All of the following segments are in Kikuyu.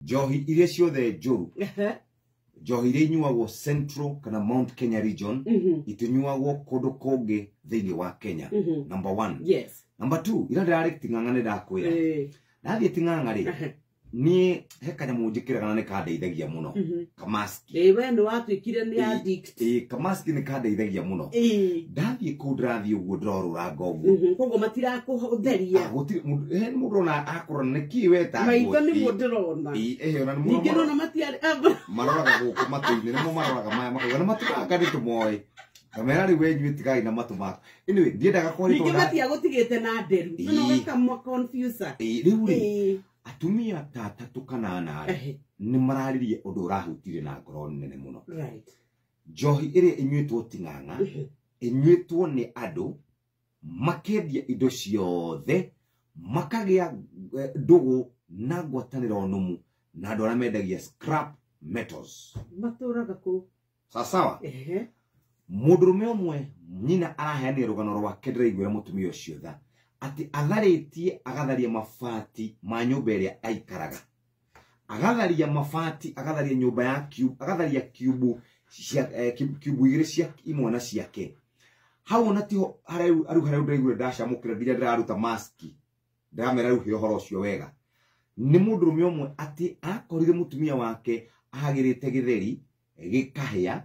Njohi iria ciothe njũru, njohi iria inyuagwo Central kana Mount Kenya region, itinyuagwo kũndũ kũngĩ thĩinĩ wa Kenya. Number one. Number two, ira ndĩrarĩ Ting'ang'a, nĩ ndakwĩra. Ndathiĩ Ting'ang'a rĩ, niĩ he kanyamũ njĩkĩraga na nĩ kandeithagia mũno, kamaski. Ĩĩ, we nĩ watuĩkire nĩ addict. Ĩĩ, kamaski nĩ kandeithagia mũno. Ndathiĩ kũu, ndĩrathiĩ ũguo, ndĩrorũranga ũguo. Koguo matirakutheria. Ah, gũtirĩ he mũndũ ona akũrora nĩkĩ weta. Maitho nĩmo ndĩrona. Ĩĩ, ona nĩ ningĩ mũno nona matiarĩ maroraga gũkũ matũ-inĩ, nĩmo maroraga maya makauga nĩ matũranga nĩ tũmoĩ, ngamera rĩu wenyuĩ tigai na matũ maku. Anyway, ndiendaga kwaria ningĩ tondũ matiagũtigĩte na nderu. No gakamwa confuser. Ĩĩ, rĩu rĩ, atumia ta atatũ kana ana rĩ, nĩ mararirie ũndũ ũrahutirie na ngoro nene mũno. Njohi ĩrĩa ĩnyuĩtwo Ting'ang'a ĩnyuĩtwo nĩ andũ makendia indo ciothe, makagĩa ndũgũ na ngwatanĩro nũmu na andũ arĩa mendagia scrap metals. Matũraga kũu. Sawasawa. Mũndũrũme ũmwe nyina araheanire rũgano rwake, ndĩraiguĩra mũtumia ũcio tha, atĩ atharĩtie agatharia mabati ma nyũmba ĩrĩa aikaraga, agatharia mabati, agatharia nyũmba ya cube, agatharia cube cia cube igĩrĩ cia imwana ciake hau. Ona tiho harĩa rĩu harĩa ndĩraiguire ndacamũkĩra nginya ndĩraruta maski, ndĩramera rĩu he ũhoro ũcio wega. Nĩ mũndũrũme ũmwe atĩ akorire mũtumia wake ahagĩrĩte gĩtheri gĩkahĩa,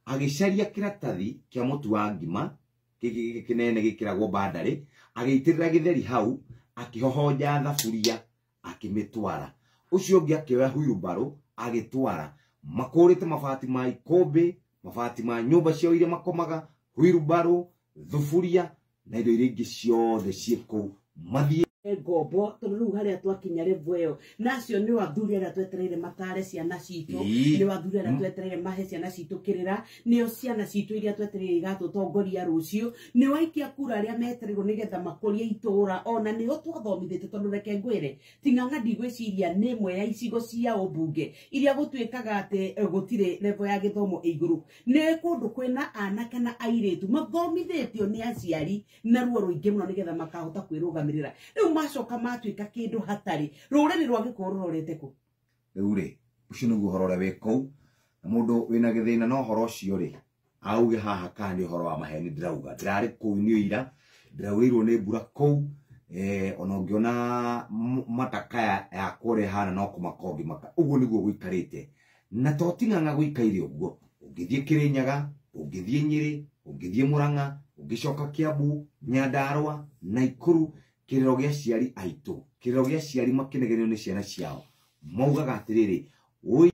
agĩcaria kĩratathi kĩa mũtu wa ngima gĩkĩ kĩnene gĩkĩragwo bandarĩ, agĩitĩrĩra gĩtheri hau, akĩhohonja thaburia, akĩmĩtwara. Ũcio ũngĩ akĩoya huirubaro agĩtwara, makũrĩte mabati ma ikũmbĩ, mabati ma nyũmba ciao iria makomaga, huirubaro, thuburia na indo iria ingĩ ciothe ciĩ kũu mathiĩ. Ngombo tondũ rĩu harĩa twakinya level ĩyo, na acio nĩo athuri arĩa twetereire matare ciana citũ. Nĩo athuri arĩa twetereire mahe ciana citũ kĩrĩra, nĩo ciana citũ iria twetereire igatũtongoria rũciũ, nĩo aikia kura arĩa metereirwo nĩgetha makũrie itũra, ona nĩo twathomithĩte. Tondũ reke ngwĩre, Ting'ang'a ndigwĩciria nĩ ĩmwe ya icigo cia ũmbunge iria gũtuĩkaga atĩ gũtirĩ level ya gĩthomo ĩ igũrũ. Nĩ kũndũ kwĩna anake na airĩtu mathomithĩtio nĩ aciari na ruo rũingĩ mũno nĩgetha makahota kwĩrũgamĩrĩra. Rĩu macoka matuĩka kĩndũ hatarĩ, rũrĩrĩ rwa Gĩkũyũ rũrorete kũ? Rĩu rĩ, ũcio nĩguo ũhoro ũrĩa wĩ kũu, na mũndũ wĩna gĩthĩna na ũhoro ũcio rĩ, auge haha kana nĩ ũhoro wa maheni ndĩrauga. Ndĩrarĩ kũu nĩ ũira, ndĩraurĩirwo nĩ mbura kũu, ona ũngĩona matakaya yakwa ũrĩa ĩhana no kũmaka ũngĩmaka. Ũguo nĩguo gũikarĩte, na to Ting'ang'a gũikaire ũguo. Ũngĩthiĩ Kĩrĩnyaga, ũngĩthiĩ Nyĩrĩ, ũngĩthiĩ Mũrang'a, ũngĩcoka Kiambu, Nyandarũa, Naikuru, kĩrĩro gĩa aciari aitũ, kĩrĩro gĩa aciari makĩnegenio nĩ ciana ciao, maugaga atĩrĩrĩ, wũi.